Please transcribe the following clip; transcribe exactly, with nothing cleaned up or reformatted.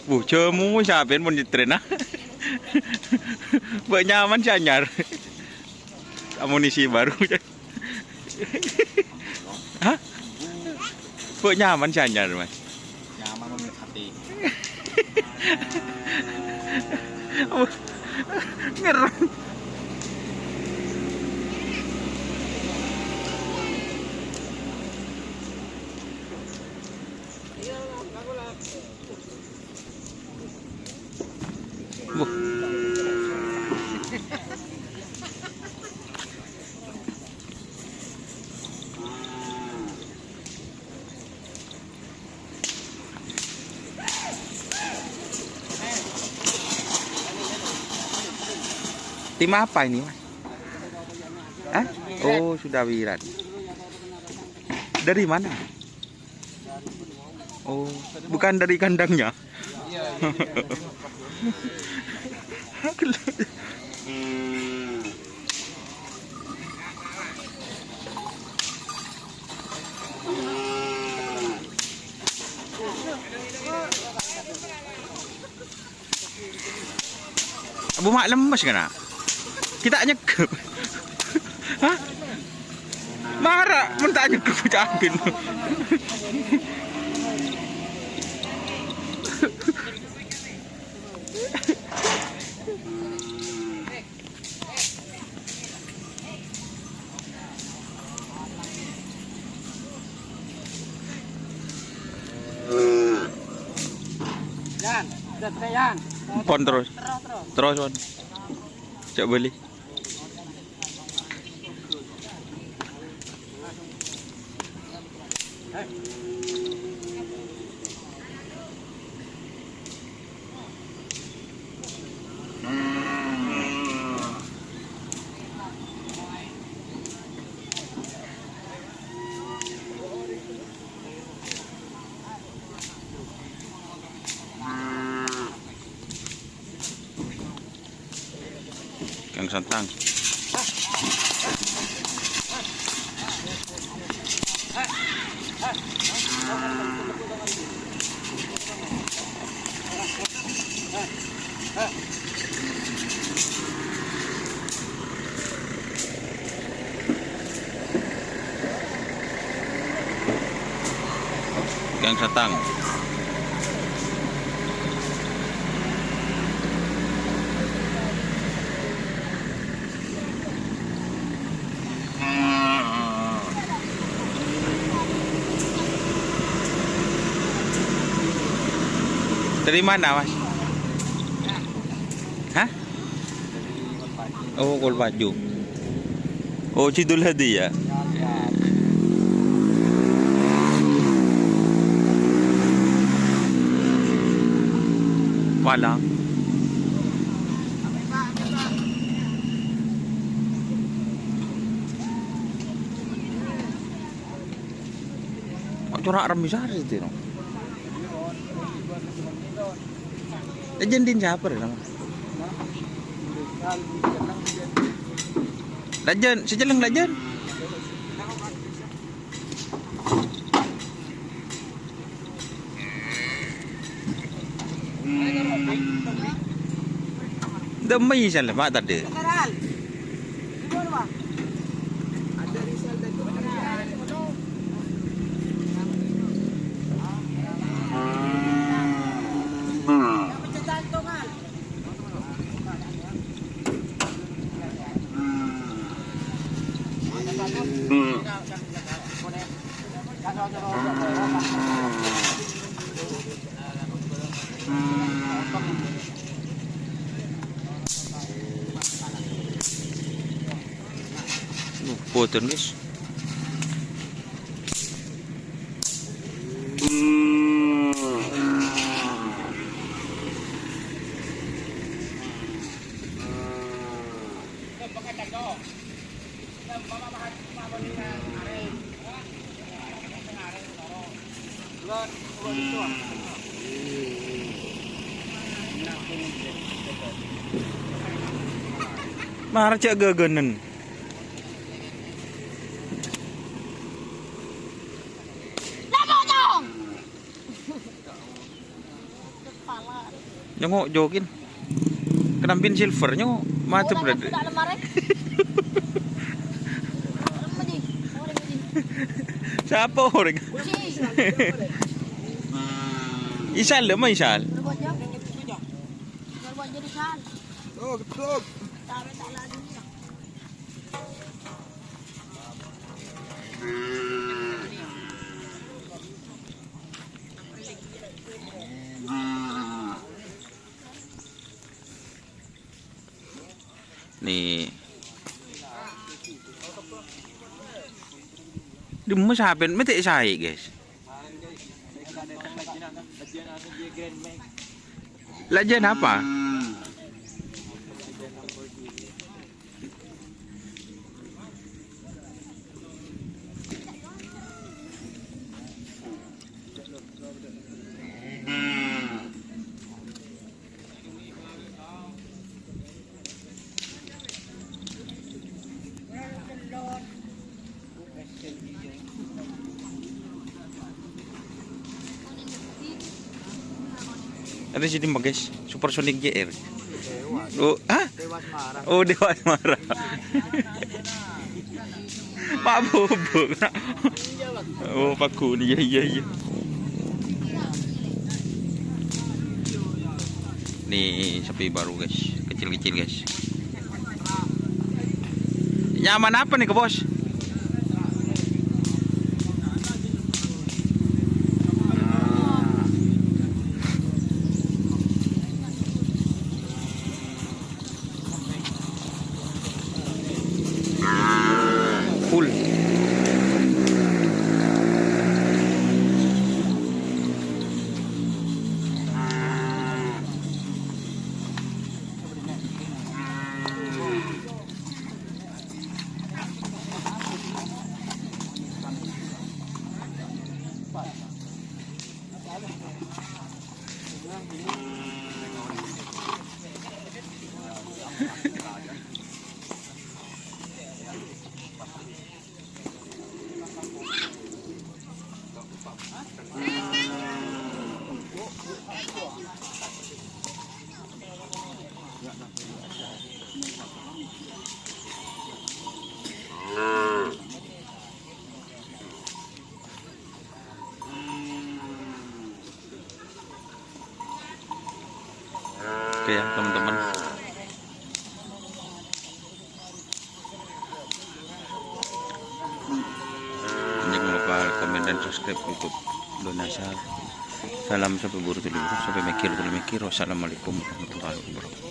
Wuh, jhâmo sapèn mon nyètrèna. Bâ' nyaman sè anyar. Amunisi baru. Hah? Bâ' nyaman sè anyar, Mas. Nyaman mon ati. Ngerrem. Wuh. Tim apa ini, Mas? Hah? Oh, sudah wiran. Dari mana? Oh, bukan dari kandangnya. Abu ma' lemmes kana'. Kita nyeggep. Hah? Mara' mon ta' nyeggep ca'agin. Yan, yan. Pon terus. Terus, terus. Terus, Pon. Cak balik. Kang Santang. Kang Satang. Dari mana, Mas? Hah? Oh, Kolpaju. Oh, Sidul Hadi, ya? Walang. Kok corak remmi sare itu, no? Lajân din siapa ya, nama? Lajân, sejelleng lajân. Demi salah, Pak, tadi. Luput, guys. Mara cè' ghâghânan. Lah, pocong! Nyongngo' jokin. Kenambin silver nyongngo'. Mantep, Brad. Sapa orèng? Isal, ma Isal. Nè. Dimma sampèyan mètè saè, guys. Lajân apa? Ada sini, guys, Supersonic J R. Oh, hah? Oh, Dewa Asmara. Pak Bubuk. Oh, Pak Gun. Iya, iya, iya. Nih, sapi baru, guys. Kecil-kecil, guys. Nyaman apa nih, ke Bos? Full. Oke ya, teman-teman. Jangan lupa komen dan subscribe YouTube Donasa. Salam sampè buru tuli buru, sampè mèkkèr tuli mèkkèr. Wassalamualaikum warahmatullahi wabarakatuh.